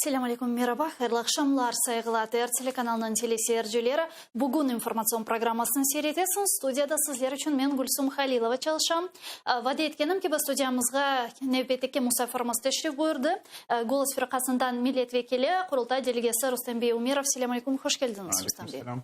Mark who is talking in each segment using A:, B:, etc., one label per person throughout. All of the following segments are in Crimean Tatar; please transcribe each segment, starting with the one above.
A: Selâm aleyküm, meraba, hayırlı aqşamlar, sayğılı ATR telekanalınıñ teleseyircileri. Bugün informatsion programmasını seyir etesiñiz. Studiyada sizler içün men, Gülsum Halilova, çalışam. Vade etkenim kibi, studiyamızğa nevbetteki musafirimiz teşrif buyurdı. Golos firqasından millet vekili, Qurultay delegesi Rustem bey Umerov. Selâm aleyküm, hoş keldiñiz, Rustem bey.
B: Aleyküm selâm.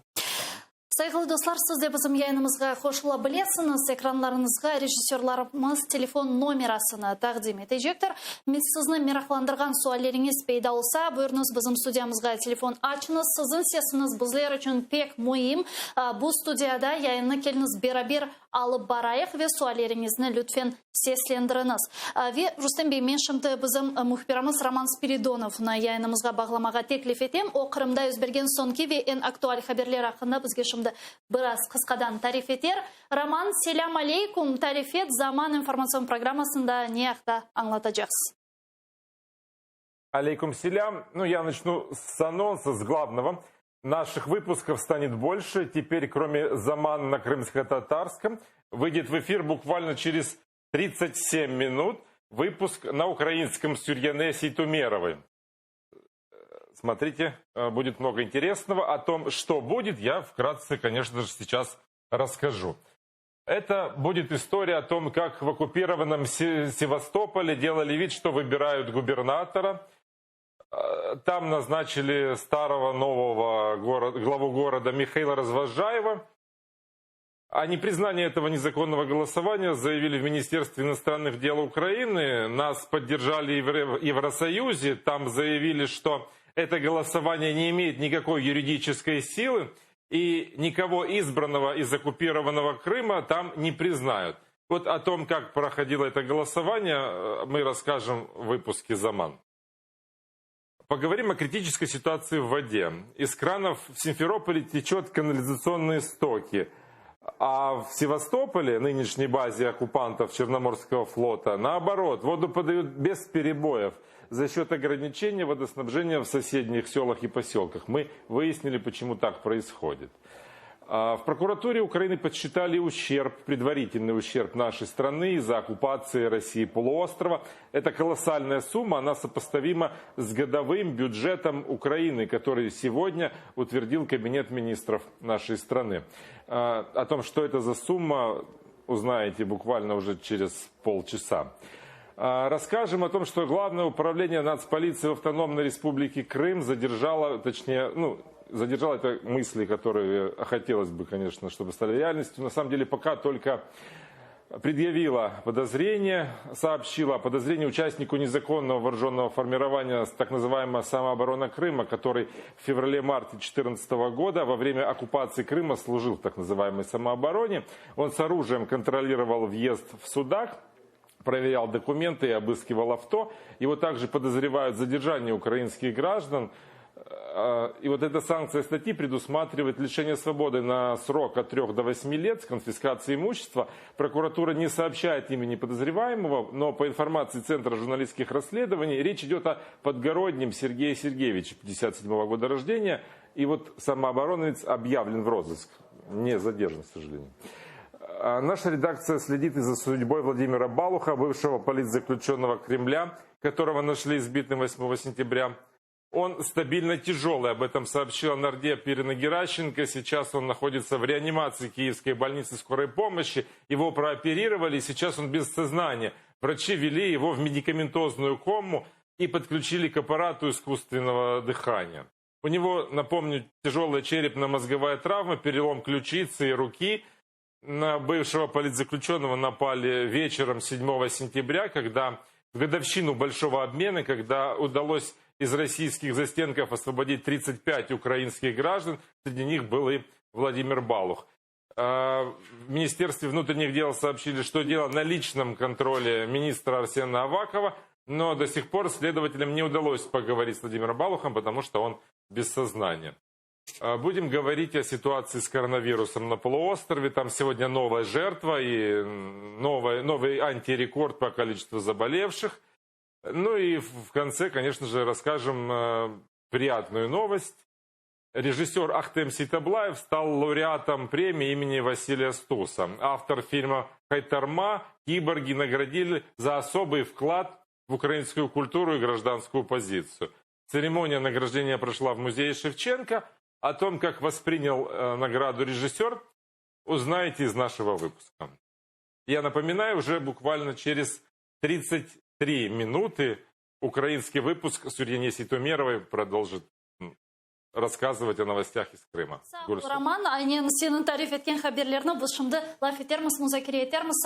A: Sayğılı dostlar, siz de bizim yayınımızğa qoşula bilesiñiz. Ekranlarıñızğa rejissörlarımız telefon nomerasını taqdim etecektir. Sizni meraqlandırğan sualleriñiz peyda olsa, buyurıñız bizim studiyamızğa telefon açıñız. Siziñ sesiñiz bizler içün pek müim. Bu studiyada yayınnı keliñiz beraber alıp barayıq ve sualleriñizni lütfen seslendiriñiz. Ve, Rustem bey, men şimdi bizim mühbirimiz Roman Spiridonovnı yayınımızğa bağlamağa teklif etem. O, Qırımda yüz bergen soñki ve eñ aktual haberler aqqında bizge şimdi biraz qısqadan tarif eter. Roman, selâm aleyküm, tarif et, Zaman informatsion programmasında ne aqta añlatacaqsız?
C: Aleyküm selâm. Ну, я начну с анонса, с главного. Наших выпусков станет больше. Теперь, кроме «Заман» на крымско-татарском, выйдет в эфир буквально через 37 минут выпуск на украинском с Юрьяне Сейтумеровой. Смотрите, будет много интересного. О том, что будет, я вкратце, конечно же, сейчас расскажу. Это будет история о том, как в оккупированном Севастополе делали вид, что выбирают губернатора. Там назначили старого нового город, главу города Михаила Развожаева. О непризнании этого незаконного голосования заявили в Министерстве иностранных дел Украины. Нас поддержали в Евросоюзе. Там заявили, что это голосование не имеет никакой юридической силы и никого избранного из оккупированного Крыма там не признают. Вот о том, как проходило это голосование, мы расскажем в выпуске «Заман». Поговорим о критической ситуации в воде. Из кранов в Симферополе течет канализационные стоки. А в Севастополе, нынешней базе оккупантов Черноморского флота, наоборот, воду подают без перебоев за счет ограничения водоснабжения в соседних селах и поселках. Мы выяснили, почему так происходит. В прокуратуре Украины подсчитали ущерб, предварительный ущерб нашей страны из-за оккупации России полуострова. Это колоссальная сумма, она сопоставима с годовым бюджетом Украины, который сегодня утвердил Кабинет министров нашей страны. О том, что это за сумма, узнаете буквально уже через полчаса. Расскажем о том, что Главное управление нацполиции в Автономной Республике Крым задержало, точнее, ну, задержало это мысли, которые хотелось бы, конечно, чтобы стали реальностью. На самом деле пока только предъявила подозрение, сообщила о подозрении участнику незаконного вооруженного формирования так называемого самооборона Крыма, который в феврале-марте 2014 года во время оккупации Крыма служил в так называемой самообороне. Он с оружием контролировал въезд в Судак, проверял документы и обыскивал авто. Его также подозревают в задержании украинских граждан. И вот эта санкция статьи предусматривает лишение свободы на срок от 3 до 8 лет с конфискацией имущества. Прокуратура не сообщает имени подозреваемого, но по информации Центра журналистских расследований речь идет о Подгороднем Сергее Сергеевиче, 57 года рождения. И вот самооборонец объявлен в розыск, не задержан, к сожалению. Наша редакция следит и за судьбой Владимира Балуха, бывшего политзаключенного Кремля, которого нашли избитым 8 сентября. Он стабильно тяжелый, об этом сообщила нардеп Ирина Геращенко. Сейчас он находится в реанимации Киевской больницы скорой помощи. Его прооперировали, сейчас он без сознания. Врачи ввели его в медикаментозную кому и подключили к аппарату искусственного дыхания. У него, напомню, тяжелая черепно-мозговая травма, перелом ключицы и руки. На бывшего политзаключенного напали вечером 7 сентября, когда в годовщину большого обмена, когда удалось из российских застенков освободить 35 украинских граждан, среди них был и Владимир Балух. В Министерстве внутренних дел сообщили, что дело на личном контроле министра Арсена Авакова, но до сих пор следователям не удалось поговорить с Владимиром Балухом, потому что он без сознания. Будем говорить о ситуации с коронавирусом на полуострове. Там сегодня новая жертва и новый антирекорд по количеству заболевших. Ну и в конце, конечно же, расскажем приятную новость. Режиссер Ахтем Сейтаблаев стал лауреатом премии имени Василия Стуса. Автор фильма «Хайтарма» киборги наградили за особый вклад в украинскую культуру и гражданскую позицию. Церемония награждения прошла в музее Шевченко. О том, как воспринял награду режиссер, узнаете из нашего выпуска. Я напоминаю, уже буквально через 33 минуты украинский выпуск с Юрьей Тумеровой продолжит рассказывать о новостях из Крыма.
A: Sağ ol, Roman, aynen seniñ tarif etken haberlerni biz şimdi laf etermiz, muzakere etermiz.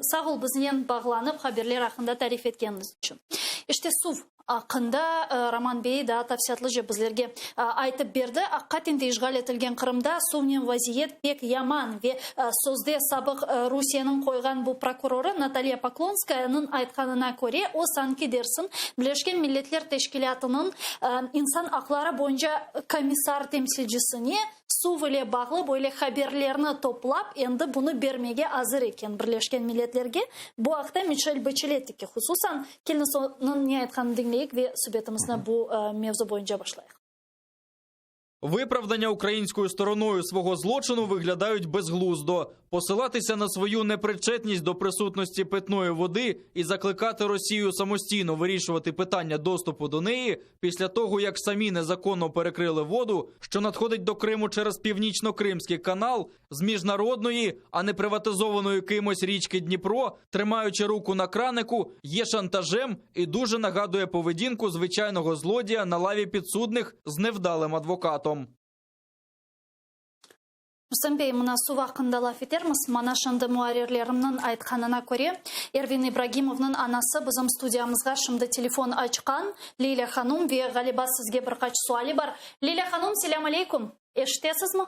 A: Sağ ol biznen bağlanıp haberler aqqında tarif etkeniñiz içün. İşte suv aqqında Roman bey daa tafsilâtlıca bizlerge aytıp berdi. Aqiqaten de işğal etilgen Qırımda suvnen vaziyet pek yaman ve sözde sabıq Rusiyeniñ qoyğan bu prokurorı Natalya Poklonskayanıñ aytqanına köre, o sanki dersin Birleşken Milletler Teşkilâtınıñ insan aqları boyunca komissar temsilcisine suv ile bağlı böyle haberlerni toplap, endi bunı bermege azır eken Birleşken Milletlerge. Bu aqta Mişel Baçeletike hususan. Keliñiz onıñ ne aytqanını diñleyik ve subetimizni bu mevzu boyunca başlayıq.
B: Виправдання українською стороною свого злочину виглядають безглуздо. Посилатися на свою непричетність до присутності питної води і закликати Росію самостійно вирішувати питання доступу до неї після того, як самі незаконно перекрили воду, що надходить до Криму через північно-кримський канал з міжнародної, а не приватизованої кимось річки Дніпро, тримаючи руку на кранику, є шантажем і дуже нагадує поведінку звичайного злодія на лаві підсудних з невдалим адвокатом.
A: Rustem bey, mına suv aqqında laf etermiz. Mana şimdi muarrirlerimniñ aytqanına köre, Ervin İbragimovnıñ anası bizim studiyamızğa şimdi telefon açqan, Lilâ hanum, ve ğaliba sizge bir qaç suali bar. Lilâ hanum, selâm aleyküm! Eşitesizmi?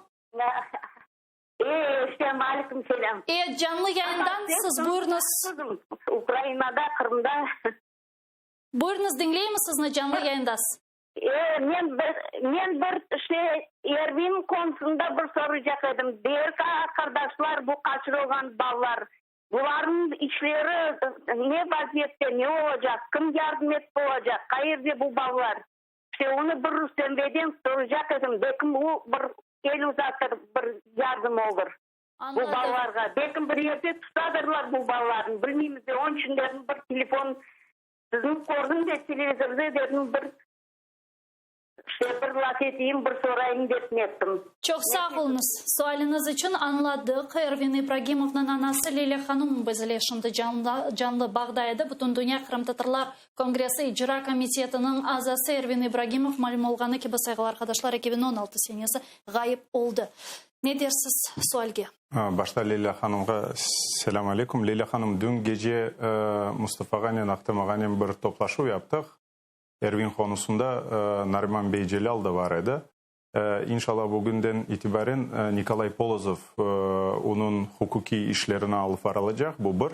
D: E, eşitem, aleyküm selâm.
A: E, canlı yayından siz, buyurıñız.
D: Ukrainada, Qırımda.
A: Buyurıñız, diñleymiz sizni, canlı yayındasız.
D: E, men bir, men bir şey Ervin konusında bir soracaq edim. Diğer qardaşlar, bu qaçırılğan balalar, bularnıñ işleri ne vaziyette, ne olacaq, kim yardım etip olacaq, qayerde bu balalar? İşte onı bir Rustem beyden soracaq edim, belkim o bir el uzatır, bir yardım olur bu balalarğa. Belkim bir yerde tutadırlar bu balalarnı, bilmeymiz de, onıñ içün dedim bir telefon, sizni kördim de televizorda, dedim bir işte bir laf eteyim, bir sorayım dep nettim.
A: Çoq sağ oluñız sualiñiz içün, añladıq. Ervin İbragimovnıñ anası Lilâ hanum biz ile şimdi canlı, canlı bağda edi. Bütündünya qırımtatarlar kongressi icra komitetiniñ azası Ervin İbragimov, malüm olğanı kibi, sayğılı arqadaşlar, 2016 senesi ğayıp oldı. Ne dersiz sualge?
E: Başta Lilâ hanımğa selâm aleyküm. Lilâ hanım, dün gece Mustafa ağanen, Ahtem ağanen bir toplaşuv yaptıq. Ervin qonusında Nariman bey Celâl da bar edi. İnşallah, bugünden itibaren Nikolay Polozov onıñ huquqiy işlerini alıp varılacaq, bu bir.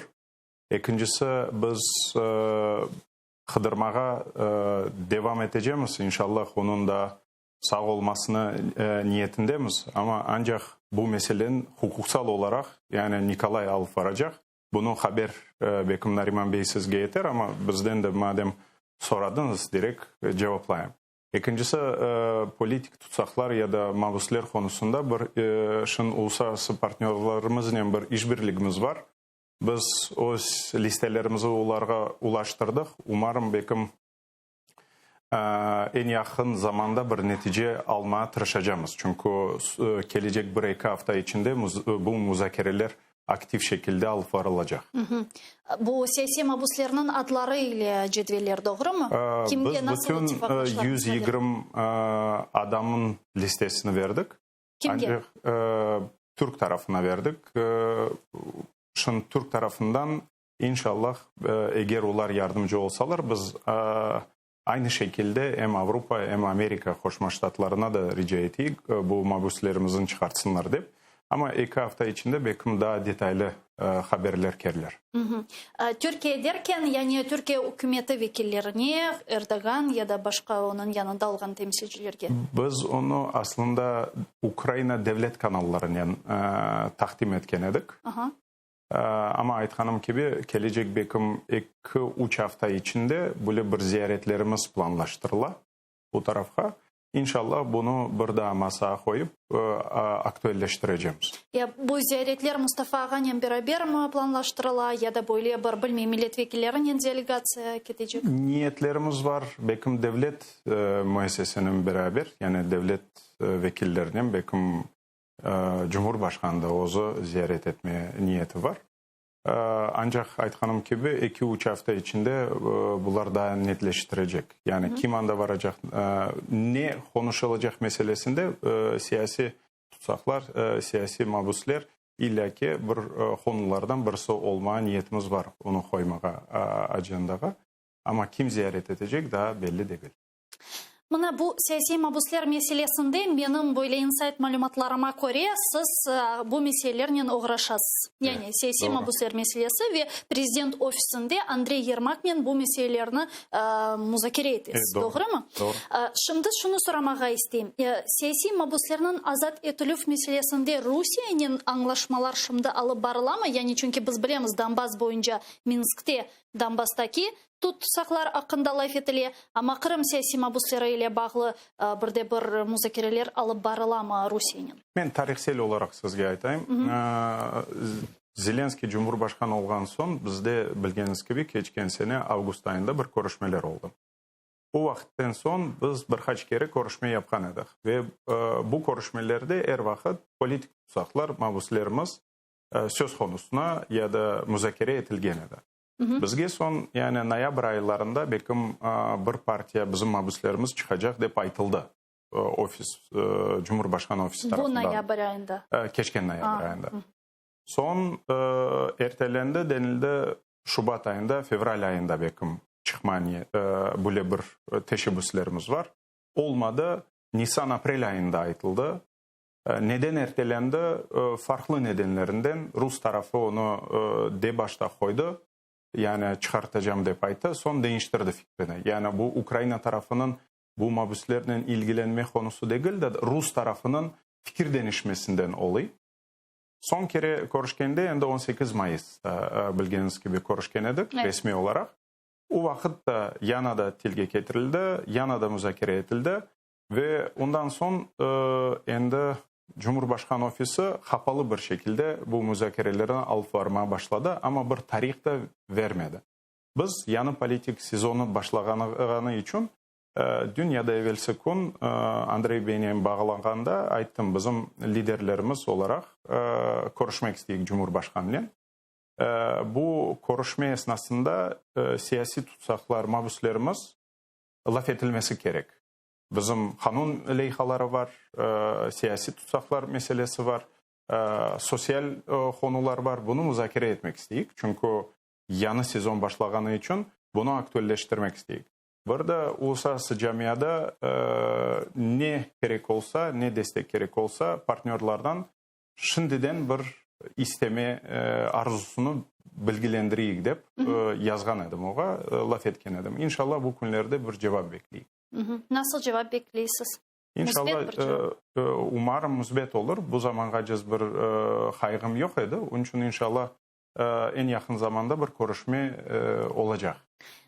E: Ekincisi, biz qıdırmağa devam etecemiz, inşallah, onıñ da sağ olmasını niyetindemiz, amma ancaq bu meseleni huquqsal olaraq, yani Nikolay alıp varacaq. Bunı haber belkim Nariman bey sizge eter, amma bizden de madem soradıñız, direkt cevaplayım. Ekincisi, politik tutsaqlar ya da mabüsler qonusında bir şın uluslararası partnörlarımıznen bir işbirligimiz bar. Biz öz listelerimizi olarğa ulaştırdıq. Umarım, belkim, eñ yaqın zamanda bir netice almağa tırışacamız. Çünki kelecek bir-eki afta içinde bu muzakereler aktiv şekilde alıp varılacaq.
A: Bu siyasiy mabuslerniñ adları ile cedveller, doğrumı?
E: Kimge nasıl
A: Biz
E: bütün 120 adamnıñ listesini berdik.
A: Kimge?
E: Ancaq türk tarafına berdik. Şimdi türk tarafından, inşallah, eger olar yardımcı olsalar, biz aynı şekilde em Avropa, em Amerika Qoşma Ştatlarına da rica eteyik, bu mabüslerimizni çıqartsınlar dep. Amma eki afta içinde belkim daa detaylı haberler kerilir.
A: Türkiye derken, yani Türkiye ükümeti vekillerine, Erdoğan ya da başqa onıñ yanında olğan temsilcilerge?
E: Biz onı aslında Ukraina devlet kanallarınen taqdim etken edik. Amma aytqanım kibi, kelecek belkim eki-üç afta içinde böyle bir ziyaretlerimiz planlaştırıla bu tarafqa. İnşallah, bunı bir daa masağa qoyıp, aktüelleştirecemiz.
A: Ya bu ziyaretler Mustafa ağanen berabermi planlaştırıla, ya da böyle bir, bilmeyim, milletvekillerinen delegatsiya ketecek?
E: Niyetlerimiz var, belkim devlet müessesenen beraber, yani devlet vekillerinen, belkim Cumhurbaşqanı da özü ziyaret etme niyeti var. Ancaq, aytqanım kibi, eki-üç afta içinde bular daa netleştirecek. Yani kim anda varacaq, ne qonuşılacaq meselesinde siyasiy tutsaqlar, siyasiy mabüsler illâ ki bir qonulardan birisi olmağa niyetimiz bar, onı qoymağa ajendağa. Amma kim ziyaret etecek daa belli degil.
A: Mına bu siyasiy mabüsler meselesinde menim böyle insayt malümatlarıma köre, siz bu meselelernen oğraşasız. Yani siyasiy mabüsler meselesi ve Prezident ofisinde Andrey Yermaknen bu meselelerni muzakere etesiz, doğrumı?
E: Doğru.
A: Şimdi şunı soramağa isteyim, siyasiy mabüslerniñ azat etilüv meselesinde Rusiyenen añlaşmalar şimdi alıp barılamı? Yani çünki biz bilemiz, Donbass boyunca Minskte Donbasstaki Tutsaqlar aqqında laf etile, amma Qırım siyasiy mabusleri ile bağlı bir de bir muzakereler alıp barılamı Rusiyenen?
E: Men tarihsel olaraq sizge aytayım. Zelenskiy cumhurbaşqanı olğan soñ bizde, bilgeniñiz kibi, keçken sene avgust ayında bir körüşmeler oldı. O vaqıtten soñ biz bir qaç kere körüşme yapqan edik ve bu körüşmelerde er vaqıt politik tutsaqlar, mabuslerimiz söz qonusına ya da muzakere etilgen edi. Bizge soñ, yani noyabr aylarında belkim bir partiya bizim mabüslerimiz çıqacaq dep aytıldı ofis, Cumhurbaşqanı ofisi tarafından.
A: Bu noyabr ayında?
E: Keçken noyabr ayında. Soñ ertelendi, denildi, şubat ayında, fevral ayında belkim çıqma böyle bir teşebbüslerimiz bar. Olmadı, nisan-aprel ayında aytıldı. Neden ertelendi? Farqlı nedenlerinden. Rus tarafı onı de başta qoydı, yani çıqartacam dep ayttı, soñ deñiştirdi fikrini. Yani bu Ukraina tarafınıñ bu mabüslernen ilgilenme qonusı degil de, rus tarafınıñ fikir deñişmesinden olıy. Soñ kere körüşkende, endi 18 mayısta, bilgeniñiz kibi, körüşken edik resmiy olaraq. O vaqıt da yana da tilge ketirildi, yana da muzakere etildi. Ve ondan soñ endi Cumhurbaşqan ofisi qapalı bir şekilde bu muzakerelerni alıp barmağa başladı, amma bir tarih da vermedi. Biz yañı politik sezonı başlağanı içün dün ya da evelsi kün Andrey beynen bağlanğanda ayttım, bizim liderlerimiz olaraq körüşmek isteyik Cumhurbaşqanınen. Bu körüşme esnasında siyasiy tutsaqlar, mabüslerimiz laf etilmesi kerek. Bizim qanun leyhaları bar, siyasiy tutsaqlar meselesi bar, sosyal qonular bar. Bunı muzakere etmek isteyik, çünki yañı sezon başlağanı içün bunı aktüelleştirmek isteyik. Bir de uluslararası camiada ne kerek olsa, ne destek kerek olsa, partnörlardan şimdiden bir isteme arzusını bilgilendireyik dep yazğan edim oğa, laf etken edim. İnşallah, bu künlerde bir cevap bekleyik.
A: Nasıl cevap bekleysiz?
E: İnşallah, umarım, müsbet olur. Bu zamanğace bir qayğım yoq edi. Onıñ içün, inşallah, eñ yaqın zamanda bir körüşme olacaq.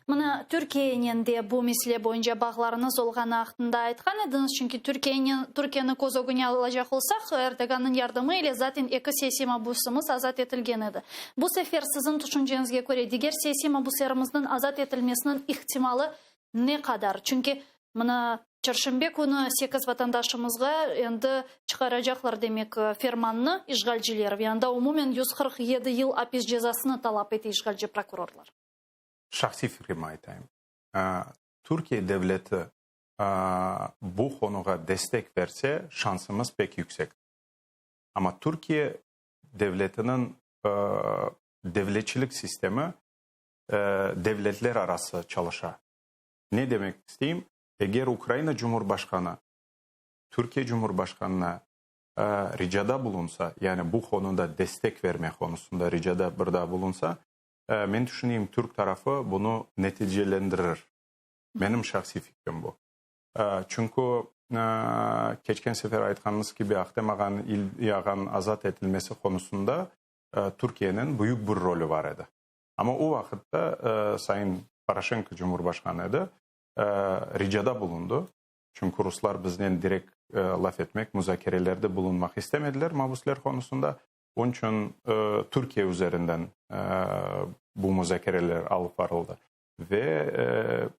A: Mına, Türkiyenen de bu mesele boyunca bağlarıñız olğanı aqqında aytqan ediñiz, çünki Türkiyenen, Türkiyeni köz ögüne alacaq olsaq, Erdoğannıñ yardımı ile zaten eki siyasiy mabusımız azat etilgen edi. Bu sefer, siziñ tüşünceñizge köre, diger siyasiy mabuslarımıznıñ azat etilmesiniñ ihtimalı Ne qadar? Çünki mına çarşenbe künü sekiz vatandaşımızğa endi çıqaracaqlar, demek, fermannı işğalciler ve anda umumen 147 yıl apis cezasını talap ete işğalci prokurorlar.
E: Şahsiy fikrimi aytayım. Türkiye devleti bu qonuğa destek berse, şansımız pek yüksektir. Amma Türkiye devletiniñ devletçilik sistemi devletler arası çalışa. Ne demek isteyim? Eger Ukraina Cumhurbaşqanı Türkiye Cumhurbaşqanına ricada bulunsa, yani bu qonuda destek verme qonusında ricada bir daa bulunsa, men tüşüneyim, türk tarafı bunı neticelendirir. Menim şahsiy fikrim bu. Çünki keçken sefer aytqanımız kibi, Ahtem ağanıñ, İlya ağanıñ azat etilmesi qonusında Türkiyeniñ büyük bir rolü bar edi. Amma o vaqıtta sayın Poroşenko cumhurbaşqanı edi, ricada bulundı. Çünki ruslar biznen direkt laf etmek, muzakerelerde bulunmaq istemediler mabüsler qonusında. Onıñ içün Türkiye üzerinden bu muzakereler alıp barıldı. Ve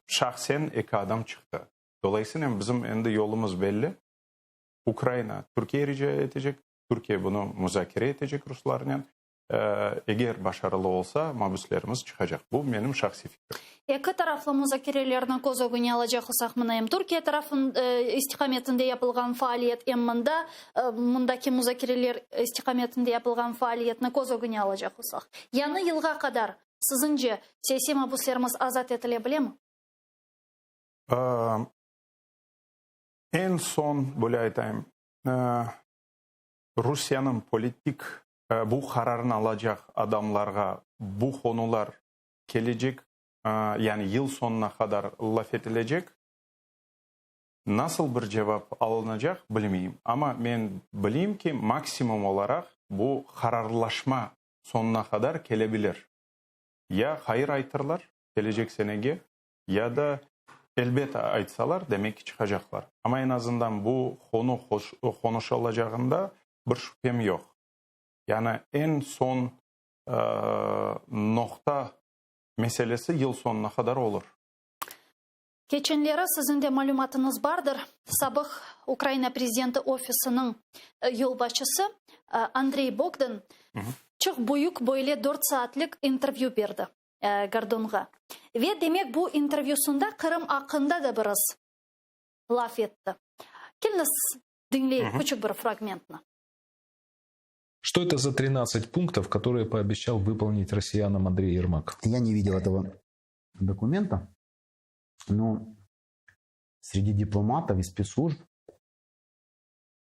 E: şahsen eki adam çıqtı. Dolayısınen bizim endi yolumız belli. Ukraina Türkiye rica etecek, Türkiye bunı muzakere etecek ruslarnen. Eger başarılı olsa, mabüslerimiz çıqacaq. Bu menim şahsiy fikrim.
A: Eki taraflı muzakerelerni köz ögüne alacaq olsaq, mına em Türkiye tarafın istiqametinde yapılğan faaliyet, em mında, mındaki muzakereler istiqametinde yapılğan faaliyetni köz ögüne alacaq olsaq, yañı yılğa qadar, siziñce, siyasiy mabüslerimiz azat etile bilemi?
E: Eñ soñ, böyle aytayım, Rusiyeniñ politik bu qararnı alacaq adamlarğa bu qonular kelecek, yani yıl soñuna qadar laf etilecek. Nasıl bir cevap alınacaq, bilmeyim. Amma men bileyim ki, maksimum olaraq bu qararlaşma soñuna qadar kele bilir. Ya hayır aytırlar kelecek senege, ya da elbet aytsalar, demek ki, çıqacaqlar. Amma eñ azından bu qonu qonuşılacağında bir şübhem yoq. Yani eñ soñ noqta meselesi yıl soñuna qadar olur.
A: Keçenleri siziñ de malümatıñız bardır, sabıq Ukraina prezidenti ofisiniñ yolbaşçısı Andrey Bogdan çoq büyük böyle dört saatlik intervyü berdi Gordonğa. Ve, demek, bu intervyüsında Qırım aqqında da biraz laf etti. Keliñiz, diñleyik küçük bir fragmentni.
F: Что это за 13 пунктов, которые пообещал выполнить россиянам Андрей Ермак?
G: Я не видел этого документа, но среди дипломатов и спецслужб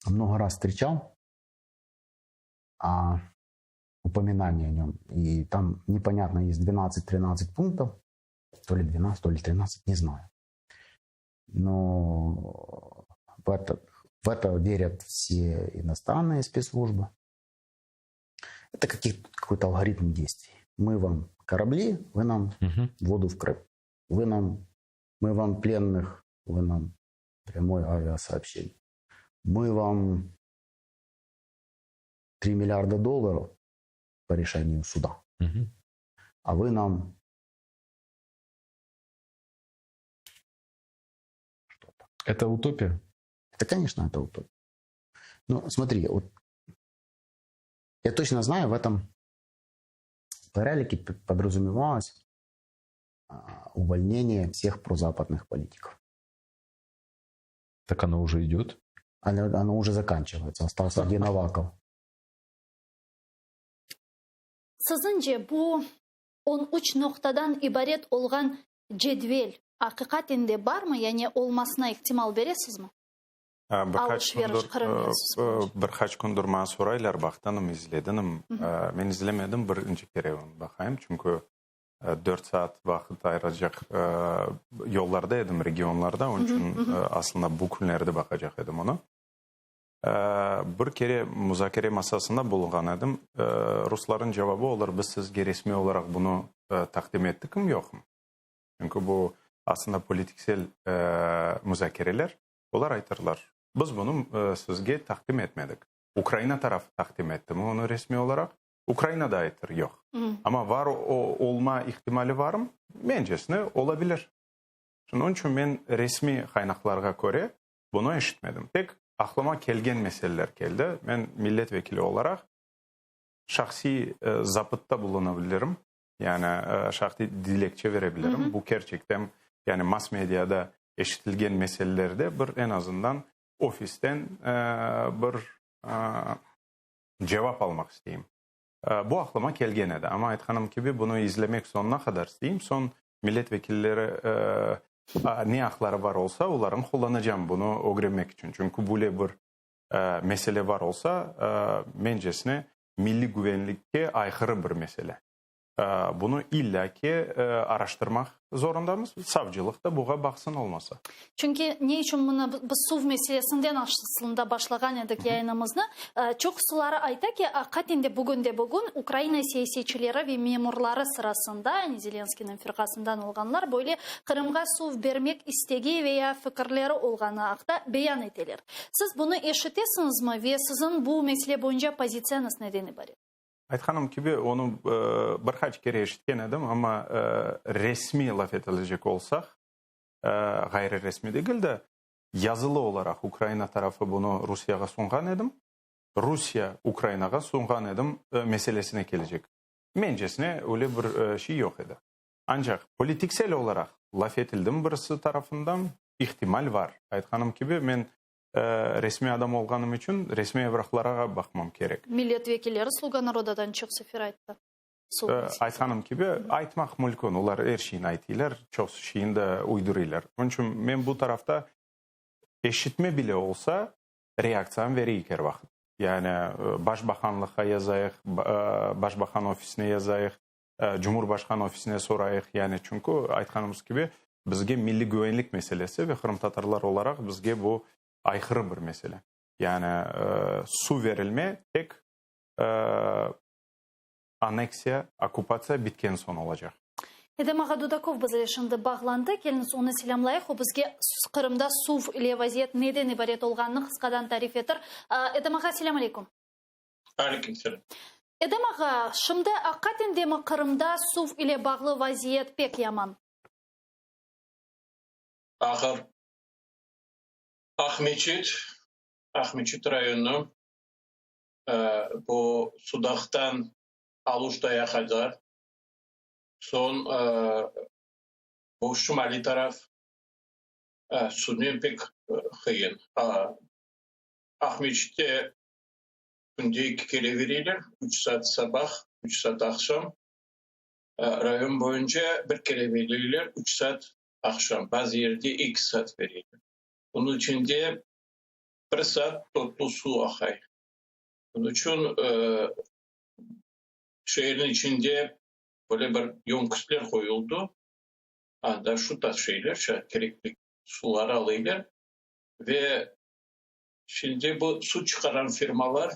G: много раз встречал упоминание о нем. И там непонятно, есть 12-13 пунктов, то ли 12, то ли 13, не знаю. Но в это верят все иностранные спецслужбы. Это какой-то алгоритм действий. Мы вам корабли, вы нам воду в Крым. Мы вам пленных, вы нам прямое авиасообщение. Мы вам 3 миллиарда долларов по решению суда. А вы нам что-то.
F: Это утопия?
G: Это, конечно, это утопия. Но смотри, я точно знаю, в этом порядке подразумевалось увольнение всех прозападных политиков.
F: Так оно уже идет?
G: Оно уже заканчивается. Остался один Аваков.
A: Siziñce bu 13 noqtadan ibaret olğan cedvel aqiqaten de barmı? Yani olmasına ihtimal beresizmi?
E: Bir qaç
A: Alış-veriş
E: kündir,
A: Qırım mevzusı boyunca.
E: Bir qaç kündir maña soraylar, baqtım, izledim. Men izlemedim, birinci kere onı baqayım, çünki 4 saat vaqıt ayıracaq yollarda edim, regionlarda, onıñ içün aslında bu künlerde baqacaq edim onı. Bir kere muzakere masasında bulunğan edim. Ruslarnıñ cevabı olur, biz sizge resmiy olaraq bunı taqdim ettikmi, yoqmı? Çünki bu aslında politiksel muzakereler. Olar aytırlar, biz bunı sizge taqdim etmedik. Ukraina tarafı taqdim ettimi onı resmiy olaraq? Ukraina da aytır, yoq. Amma var olma ihtimali varmı? Mencesine olabilir. Şunıñ içün men resmiy qaynaqlarğa köre bunı eşitmedim. Tek aqlıma kelgen meseleler keldi. Men millet vekili olaraq şahsiy zapıtta bulunabilirim. Yani şahsiy dilekçe verebilirim. Bu kerçekten, yani mass mediada eşitilgen meselelerde bir eñ azından ofisten bir cevap almaq isteyim. Bu aqlıma kelgen edi. Amma aytqanım kibi, bunı izlemek soñuna qadar isteyim. Soñ millet vekilleri ne aqları bar olsa, olarnı qullanacam bunı ögrenmek içün. Çünki böyle bir mesele bar olsa, mencesine, milliy güvenlikke ayqırı bir mesele. Bunı illâ ki araştırmaq zorundamız, savcılıq da buğa baqsın olmasa.
A: Çünki ne içün mına biz suv meselesinden aslında başlağan edik yayınımıznı, çoqusıları ayta ki, aqiqaten de bugünde-bugün Ukraina siyasetçileri ve memurları sırasında, yani Zelenskıynıñ firqasından olğanlar böyle Qırımğa suv bermek istegi ve ya fikirleri olğanı aqta beyan eteler. Siz bunı eşitesiñizmi ve siziñ bu mesele boyunca pozitsiyañız neden ibaret?
E: Aytqanım kibi, onı bir qaç kere eşitken edim, amma resmiy laf etilecek olsaq, ğayrı resmiy degil de, yazılı olaraq Ukraina tarafı bunı Rusiyağa sunğan edim, Rusiye Ukrainağa sunğan edim meselesine kelecek. Mencesine, öyle bir şey yoq edi. Ancaq politiksel olaraq laf etildimi birisi tarafından, ihtimal bar. Aytqanım kibi, men Resmiy adam olğanım içün resmiy evraqlarğa baqmam kerek.
A: Millet vekilleri Sluga narodadan çoq sefer ayttı.
E: Aytqanım kibi, aytmaq mülkün, olar er şeyni aytıylar, çoq şeyni de uydurıylar. Onıñ içün men bu tarafta eşitme bile olsa, reaktsiyamı vereyik er vaqıt. Yani baş baqanlıqqa yazayıq, baş baqan ofisine yazayıq, Cumhurbaşqan ofisine sorayıq, yani çünki aytqanımız kibi, bizge milliy güvenlik meselesi ve qırımtatarlar olaraq bizge bu ayqırı bir mesele. Yani suv verilme tek anneksiya, okkupatsiya bitken soñ olacaq.
A: Edem ağa Dudakov bizle şimdi bağlandı. Keliñiz, onı selâmlayıq. O bizge Qırımda suv ile vaziyet neden ibaret olğanını qısqadan tarif etir. Edem ağa, selâm aleyküm.
H: Aleyküm selâm.
A: Edem ağa, şimdi aqiqaten demi Qırımda suv ile bağlı vaziyet pek yaman?
H: Ağır. Aqmeçit, Aqmeçit rayonı, bu Sudaqtan Aluştaya qadar, soñ bu şimaliy taraf suvnen pek qıyın. Aqmeçitte Künde eki kere bereler, üç saat sabah, üç saat aqşam. Rayon boyunca bir kere bereler, üç saat aqşam, bazı yerde eki saat bereler. Bunıñ içinde bir saat totlu suv aqay. Bunıñ içün şeerniñ içinde böyle bir yönküsler qoyuldı, anda şu tarz şeyler, kerekli suvlar alaylar ve Şimdi bu su çıqaran firmalar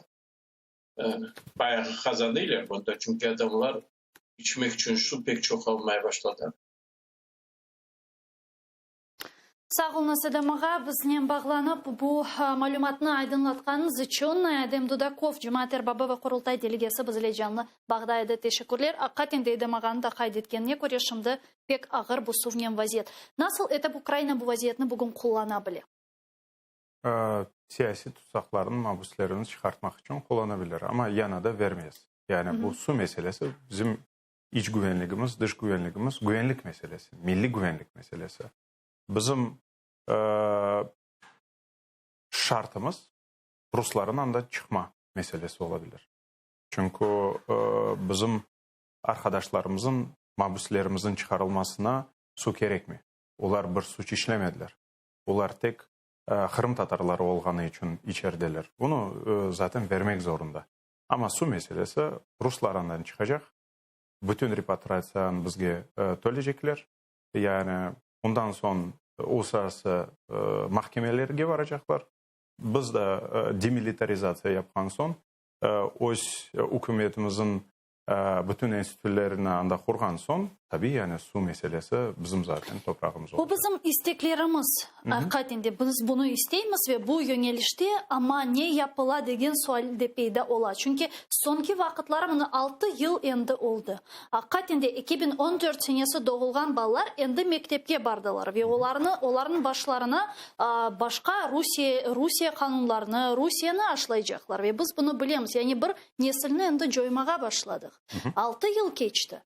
H: bayağı qazanıylar bunda, çünki adamlar içmek içün su pek çoq almaya başladı.
A: Sağ oluñız, Edem ağa, biznen bağlanıp, bu malümatnı aydınlatqanıñız içün. Edem Dudakov, cemaat erbabı ve Qurultay delegesi bizle canlı bağda edi. Teşekkürler. Aqiqaten de Edem ağanıñ da qayd etkenine köre, şimdi pek ağır bu suvnen vaziyet. Nasıl etip Ukraina bu vaziyetni bugün qullana bile?
E: Siyasiy tutsaqlarnıñ mabüslerini çıqartmaq içün qullana bilir, amma yana da vermez. Yani bu suv meselesi bizim iç güvenligimiz, dış güvenligimiz, güvenlik meselesi, milliy güvenlik meselesi. Bizim şartımız rusların anda çıqma meselesi ola bilir. Çünki bizim arqadaşlarımızın, mabüslerimizin çıqarılmasına suv kerekmey. Olar bir suç işlemediler. Olar tek qırımtatarları olğanı içün içerdeler. Bunı zaten vermek zorunda. Amma suv meselesi ruslar andan çıqacaq, bütün repatriatsiyanı bizge tölecekler. Yani ondan soñ uluslararası mahkemelerge varacaqlar. Biz de demilitarizatsiya yapqan soñ öz ükümetimizniñ Bütün enstitülerini anda qurğan soñ, tabiiy, yani suv meselesi bizim zaten toprağımız
A: Bu bizim isteklerimiz, aqiqaten de biz bunı isteymiz ve bu yöñelişte, amma ne yapıla degen sual de peyda ola. Çünki soñki vaqıtları mına altı yıl endi oldı. Aqiqaten de 2014 senesi doğulğan balalar endi mektepke bardılar ve olarnı, olarnıñ başlarına başqa Rusiye, Rusiye qanunlarını, Rusiyeni aşlaycaqlar ve biz bunı bilemiz. Yani bir Nesilni endi coymağa başladıq. Altı yıl keçti.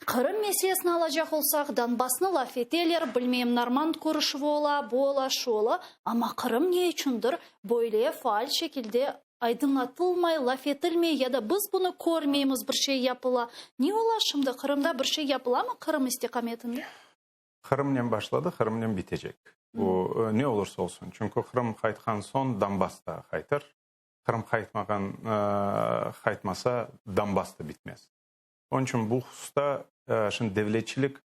A: Qırım meselesini alacaq olsaq, Donbassnı laf eteler, bilmeyim, normand körüşüvi ola, bu ola, şu ola, amma Qırım ne içündir böyle faal şekilde aydınlatılmay, laf etilmey ya da biz bunı körmeymiz, bir şey yapıla. Ne ola şimdi, Qırımda bir şey yapılamı, Qırım istiqametinde?
E: Qırımnen başladı, Qırımnen bitecek. Bu ne olursa olsun. Çünki Qırım qaytqan soñ Donbass da qaytır. Qırım qaytmağan, qaytmasa, Donbass da bitmez. Onıñ içün bu hususta şimdi devletçilik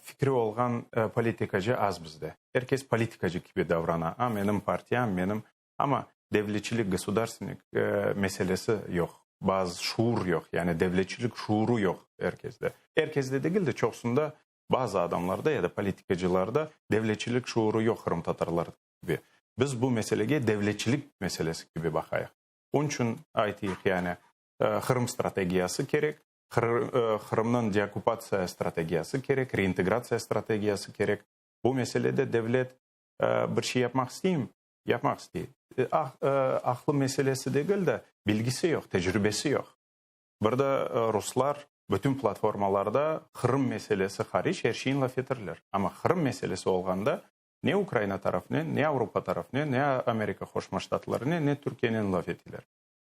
E: fikri olğan politikacı az bizde. Er kes politikacı kibi davrana, a menim partiyam, menim, amma devletçilik, gosudarstvennik meselesi yoq, bazı şuur yoq, yani devletçilik şuuru yoq er kesde. Er kesde degil de, çoqusında bazı adamlarda ya da politikacılarda devletçilik şuuru yoq qırımtatarlar kibi. Biz bu meselege devletçilik meselesi kibi baqayıq. Onıñ içün aytayıq, yani Qırım strategiyası kerek, Qırımnıñ deokkupatsiya strategiyası kerek, reintegratsiya strategiyası kerek. Bu meselede devlet bir şey yapmaq isteymi? Yapmaq istey. Aqlı meselesi degil de, bilgisi yoq, tecrübesi yoq. Bir de ruslar bütün platformalarda Qırım meselesi hariç er şeyni laf etirler. Amma Qırım meselesi olğanda ne Ukraina tarafınen, ne Avropa tarafınen, ne Amerika Qoşma Ştatlarınen, ne Türkiyenen laf eteler.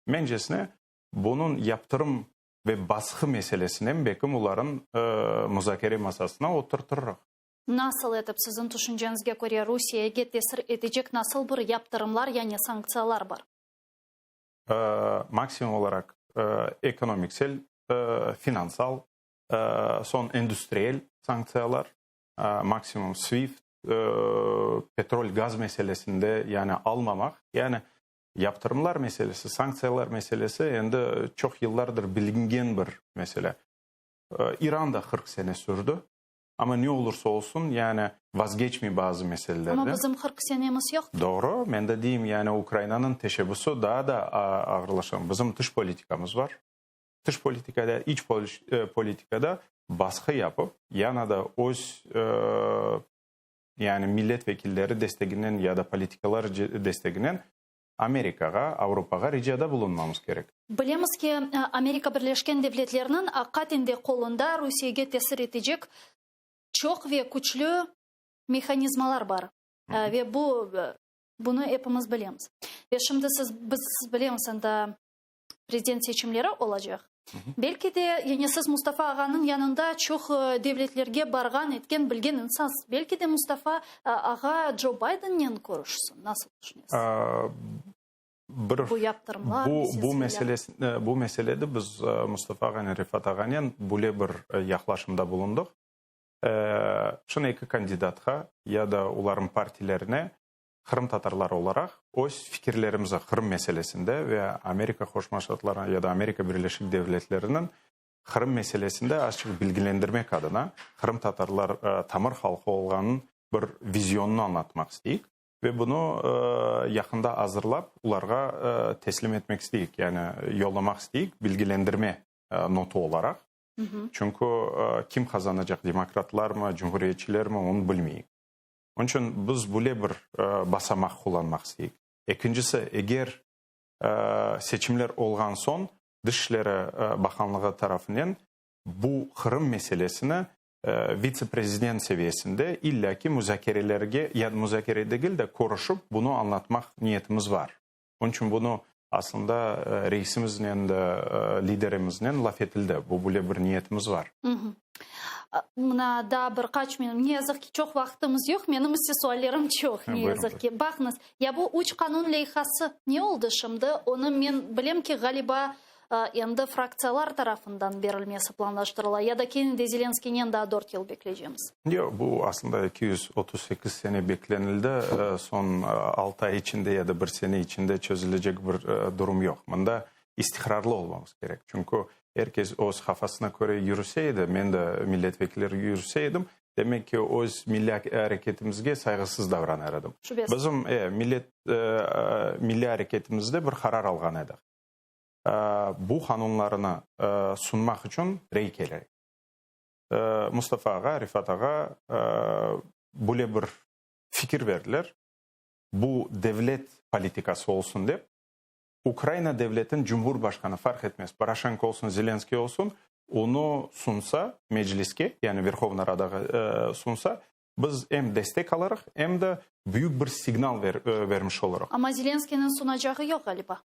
E: Mencesine, bunıñ yaptırım ve basqı meselesinen bekim oların muzakere masasına oturtırırıq.
A: Nasıl etip, siziñ tüşünceñizge köre, Rusiyege tesir etecek nasıl bir yaptırımlar, yani sanktsiyalar bar?
E: Maksimum olaraq ekonomiksel, finansal, soñ endüstriel sanktsiyalar, maksimum SWIFT, petrol, gaz meselesinde, yani almamaq, yani Yaptırımlar meselesi, sanktsiyalar meselesi endi çoq yıllardır bilingen bir mesele. İran da 40 sene sürdi, amma ne olursa olsun, yani vazgeçmey bazı meselelerden.
A: Amma bizim 40 senemiz yoq ki.
E: Doğru, men de deyim, yani Ukrainanıñ teşebbüsi daa da ağırlaşa. Bizim tış politikamız bar. Tış politikada, iç politikada basqı yapıp, yana da öz yani millet vekilleri desteginen ya da politikalar desteginen Amerikağa, Avropağa ricada bulunmamız kerek.
A: Bilemiz ki, Amerika Birleşken Devletleriniñ aqaten de qolunda Rusiyege tesir etecek çoq ve küçlü mehanizmalar bar. Ve bu, bunı epimiz bilemiz. Ve şimdi siz, biz bilemiz, anda prezident seçimleri olacaq. Belki de, yani siz Mustafa ağanıñ yanında çoq devletlerge barğan, etken, bilgen insansız. Belki de Mustafa ağa Joe Bidennen körüşsin. Nasıl tüşünesiz?
E: Bir,
A: bu yaptırımlar
E: bu, bu, meselesi, bu meselede biz Mustafa ağanen, Refat ağanen böyle bir yaqlaşımda bulundıq. Şunı eki kandidatqa ya da olarnıñ partilerine Qırımtatarlar olaraq öz fikirlerimizi Qırım meselesinde ve Amerika Qoşma Ştatları ya da Amerika Birleşik Devletleriniñ Qırım meselesinde azçıq bilgilendirmek adına qırımtatarlar tamır halqı olğanıñ bir vizyonını añlatmaq isteyik ve bunı yaqında azırlap olarğa teslim etmek isteyik, yani yollamaq isteyik bilgilendirme notu olaraq. Çünki kim qazanacaq, demokratlarmı, cumhuriyetçilermi, onı bilmeyik. Onıñ içün biz böyle bir basamaq qullanmaq isteyik. Ekincisi, eger seçimler olğan soñ Dış işleri baqanlığı tarafınen bu Qırım meselesini vitse-prezident seviyesinde illâ ki muzakerelerge, ya muzakere degil de, körüşip bunı añlatmaq niyetimiz bar. Onıñ içün bunı aslında reisimiznen de, liderimiznen laf etildi. Bu böyle bir niyetimiz bar.
A: Mına daa bir qaç minut, ne yazıq ki, çoq vaqtımız yoq, menim ise suallerim çoq, ne yazıq ki. Baqıñız, ya bu üç qanun leyhası ne oldı şimdi? Onı men bilem ki, ğaliba, endi fraktsiyalar tarafından berilmesi planlaştırıla, ya da kene de Zelenskiynen daa dört yıl bekleycemiz?
E: Yoq, bu aslında 238 sene beklenildi, soñ altı ay içinde ya da bir sene içinde çözülecek bir durum yoq. Mında istiqrarlı olmamız kerek, çünki er kes öz qafasına köre yürüse edi, men de millet vekilleri yürüse edim, demek ki, öz milliy areketimizge sayğısız davranır edim.
A: Şübesiz.
E: Bizim millet milliy areketimizde bir qarar alğan edik. Bu qanunlarını sunmaq içün rey kerek. Mustafa ağa, Refat ağa böyle bir fikir berdiler, bu devlet politikası olsun dep, Ukraina devletiniñ cumhurbaşqanı, farq etmez, Poroşenko olsun, Zelenskıy olsun, onı sunsa Mecliske, yani Verhovna Radağa sunsa, biz em destek alırıq, em de büyük bir signal vermiş olurıq.
A: Amma Zelenskıynıñ sunacağı yoq, ğaliba.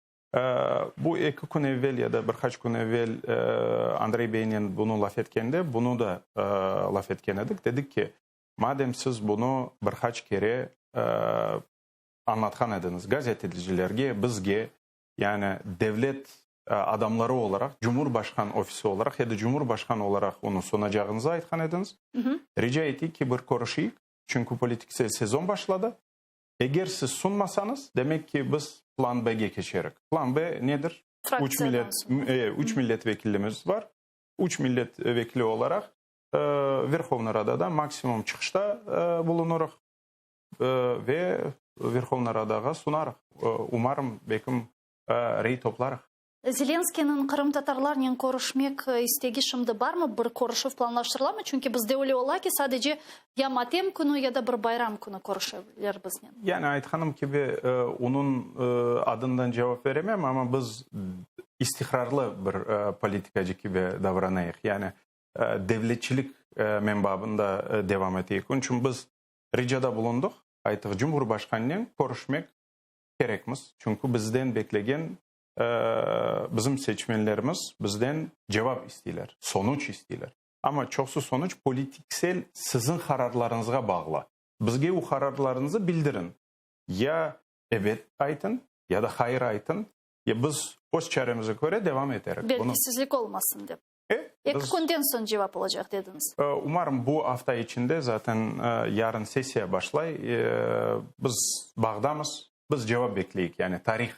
E: Bu eki kün evel ya da bir qaç kün evel Andrey beynen bunı laf etkende, bunı da laf etken edik. Dedik ki, madem siz bunı bir qaç kere añlatqan ediñiz gazetecilerge, bizge, yani devlet. adamları olaraq, Cumhurbaşqan ofisi olaraq ya da Cumhurbaşqan olaraq onı sunacağıñızı aytqan ediñiz. Rica eteyik ki, bir körüşeyik, çünki politiksel sezon başladı. Eger siz sunmasañız, demek ki, biz plan B-ge keçerik. Plan B nedir? Üç millet, üç millet vekilimiz bar. Üç millet vekili olaraq Verhovna Radada maksimum çıqışta bulunırıq ve Verhovna Radağa sunarıq. Umarım, belkim, rey toplarıq.
A: Zelenskıynıñ qırımtatarlarnen körüşmek istegi şimdi barmı? Bir körüşüv planlaştırılamı? Çünki bizde öyle ola ki, sadece ya matem künü, ya da bir bayram künü körüşeler biznen.
E: Yani aytqanım kibi, onıñ adından cevap beremem, amma biz istiqrarlı bir politikacı kibi davranayıq. Yani devletçilik menbabında devam eteyik. Onıñ içün biz ricada bulundıq, aytıq, Cumhurbaşqanınen körüşmek kerekmiz, çünki bizden beklegen, bizim seçmenlerimiz bizden cevap isteyler, sonuç isteyler. Amma çoqusı sonuç politiksel siziñ qararlarıñızğa bağlı. Bizge o qararlarıñızı bildiriñ. Ya ebet aytıñ, ya da hayır aytıñ, ya biz öz çaremize köre devam eterik.
A: Belgisizlik olmasın dep. Eki künden soñ cevap olacaq dediñiz.
E: Umarım, bu afta içinde, zaten yarın sessiya başlay, biz bağdamız, biz cevap bekleyik, yani tarih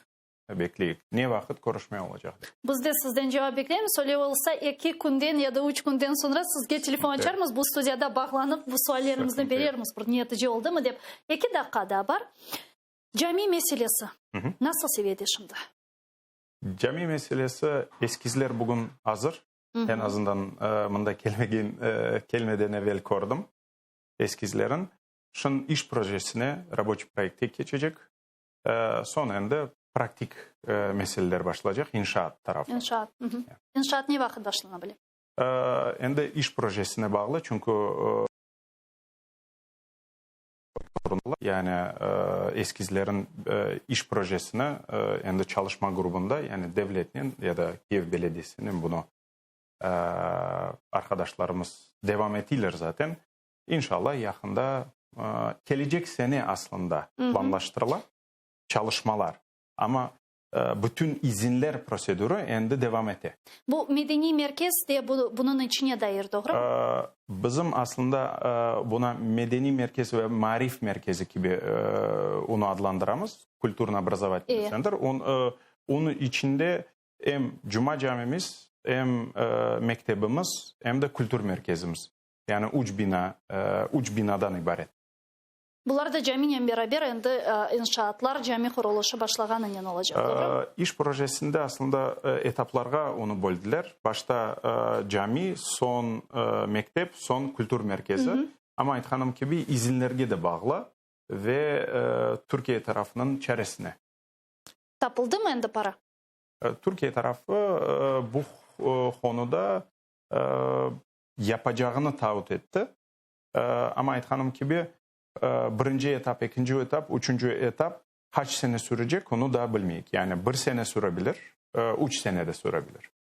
E: bekleyik, ne vaqıt körüşme olacaq dep.
A: Biz de sizden cevap bekleymiz. Öyle olsa, eki künden ya da üç künden soñra sizge telefon açarmız, bu studiyada bağlanıp, bu suallerimizni berermiz, bir netice oldımı dep. Eki daqqa daa bar. Cami meselesi nasıl seviyede şimdi?
E: Cami meselesi, eskizler bugün azır. Eñ azından mında kelmegen, kelmeden evel kördim eskizlerin. Şimdi iş projesine, raboçiy proyektke keçecek. Soñ endi praktik meseleler başlaycaq, inşaat tarafı.
A: İnşaat. İnşaat ne vaqıt başlana bile?
E: Endi iş projesine bağlı, çünki Yani eskizlerin iş projesini endi çalışma grubunda, yani devletnen ya da Kiyev belediyesinen bunı arqadaşlarımız devam eteyler zaten. İnşallah yaqında, kelecek sene aslında planlaştırıla çalışmalar. Amma bütün izinler prosedurı endi devam ete.
A: Bu medeniy merkez de bunıñ içine dair, doğrumı?
E: Bizim aslında buna medeniy merkez ve maarif merkezi kibi onı adlandıramız, kulturno-obrazovatelnıy tsentr. Onıñ içinde em Cuma camimiz, em mektebimiz, em de kültür merkezimiz. Yani üç bina, üç binadan ibaret.
A: Bular da caminen beraber endi inşaatlar, cami qurulışı başlağanınen olacaq, doğrumı?
E: İş projesinde aslında etaplarğa onı böldiler. Başta cami, soñ mektep, soñ kültür merkezi. Amma aytqanım kibi, izinlerge de bağlı ve Türkiye tarafınıñ çaresine.
A: Tapıldımı endi para?
E: Türkiye tarafı bu qonuda yapacağını taahhüt etti. Amma aytqanım kibi, birinci etap, ekinci etap, üçünci etap qaç sene sürecek, onı daa bilmeyik. Yani bir sene sürebilir, üç sene de sürebilir.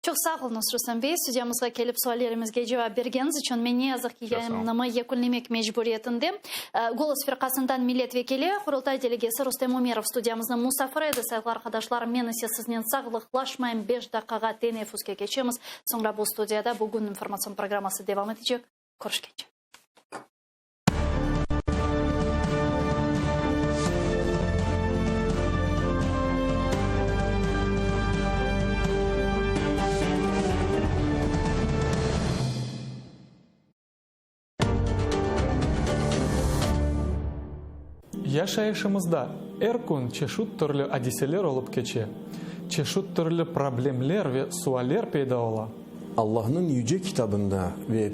A: Çoq sağ oluñız, Rustem bey, studiyamızğa kelip suallerimizge cevap bergeniñiz içün. Men ne yazıq ki, yayınımı yekünlemek mecburiyetindem. Golos firqasından millet vekili, Qurultay delegesi Rustem Umerov studiyamıznıñ musafiri edi. Sayğılı arqadaşlar, men ise siznen sağlıqlaşmayım, beş daqqağa teneffüske keçemiz. Soñra bu studiyada Bugün informatsion programması devam etecek. Körüşkence.
I: Yaşayışımızda er kün çeşit türlü adiseler olıp keçe, çeşit türlü problemler ve sualler peyda ola.
J: Allahnıñ yüce kitabında ve.